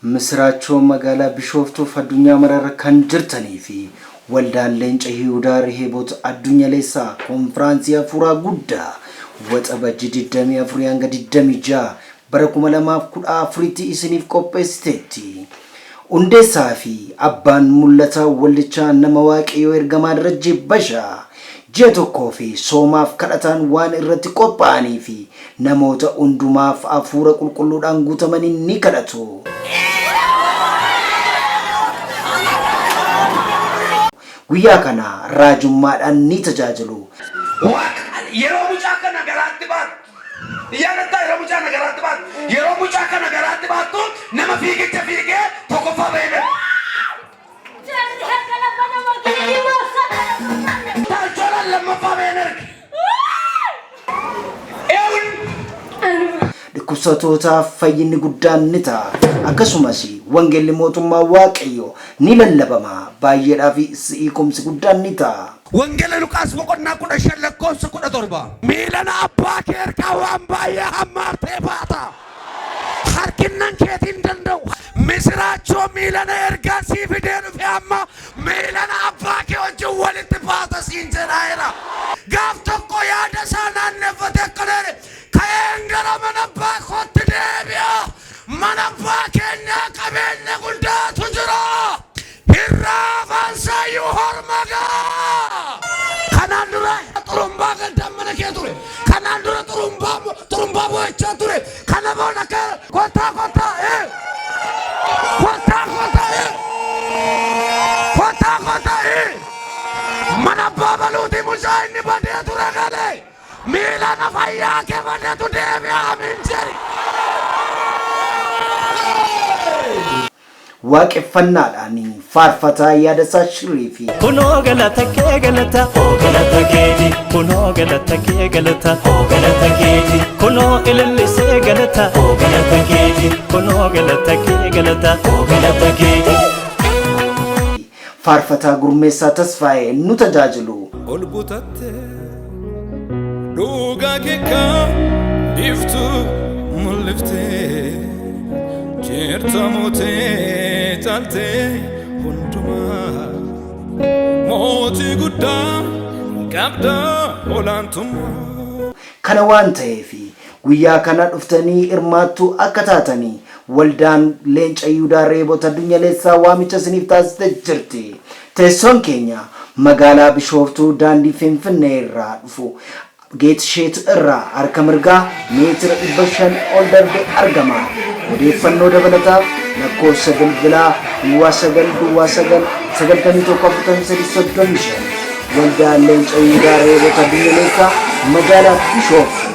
Misiraachoo magaalaa Bishooftuuf addunyaa mararra kan jirtanii fi waldaan Leenca Yihudaa Riheeboot addunyaleessaa konfiraansii hafuuraa guddaa Waxabajjii 24 hanga 26 bara 2014tti isiniif qopheessiteetti. Hundeessaa fi abbaan mul'ataa waldichaa nama Waaqayyoo Ergamaa Darajjee Bashaa ji'a tokkoo fi soomaaf kadhataan waan irratti qophaa'anii fi namoota hundumaaf hafuura qulqulluudhaan guutamanii ni kadhatu. Guyyaa kana raajummaadhaan ni tajaajilu. Waaqa yeroo mucaa kana garaatti baattu Yaadattaa yeroo mucaa kana garaatti baattu yeroo mucaa kana garaatti baattu nama fiigicha fiigee tokkoffaa bahee beeku. Taalchoolaan lammaffaa baheen erge. Eewun. Dhukkubsatootaaf fayyinni guddaan ni ta'a. Akkasumas wangeelli mootummaa Waaqayyoo ni lallabama. Baay'eedhaafis hiikumsi guddaan ni ta'a. Wangeela Luqaas boqonnaa 15 lakkoofsa 17. Miilana abbaa kee harkaa waan baay'ee hammaartee baata. Harkinnan keetiin hin danda'u. Misiraachoo miilana ergaa sii fidee dhufe amma miilana abbaa kee wajjin walitti baata siin jedhaera. Gaaf tokko yaada isaa naanneffatee akkana jedhe, ka'een gara mana abbaa kootti deebi'a. Mana abbaa keenyaa qabeenya guddaatu jira. Hirraa afaan isaayyuu horma ga'a. Kanaan dura xurumbaa gaddaan mana kee ture. Kanaan dura xurumbaa xurumbaa boo'ichaa ture. Kana booda akka kottaa kottaa ee kottaa kottaa ee kottaa kottaa ee mana abbaa baluutii mucaa inni badee ture galee miila na fayyaa kee badeetu deebi'a amiin jedhi. Waaqeffannaadhaan faarfataa Yaadasaa Shirrii fi. Kunoo galata kee galata hoo galata keeti kunoo galata kee galata hoo galata keeti kunoo ilillisee galata hoo galata keeti kunoo galata kee galata hoo galata keeti. Faarfataa Gurmeessaa Tasfaayee nu tajaajilu. Ol butatte dhugaa kee kan biiftu mul'iftee jirta mootee caaltee hundumaa mootii guddaa qabda olaantummaa. Kana waan ta'eef guyyaa kana dhuftanii hirmaattuu akka taatanii Waldaan Leenca Yihudaa Reeboot Addunyaleessaa waamicha isiniif taasiste jirti. Teessoon keenya Magaalaa Bishooftuu daandii Finfinnee irraa dhufu Geetisheet irraa harka mirgaa meetira 500 ol darbee argama. Odeeffannoo dabalataaf lakkoofsa bilbilaa duwwaa 9 duwwaa 9 91 43 35 Waldaan Leenca Yihudaa Reeboot Addunyaleessaa Magaalaa Bishooftuu.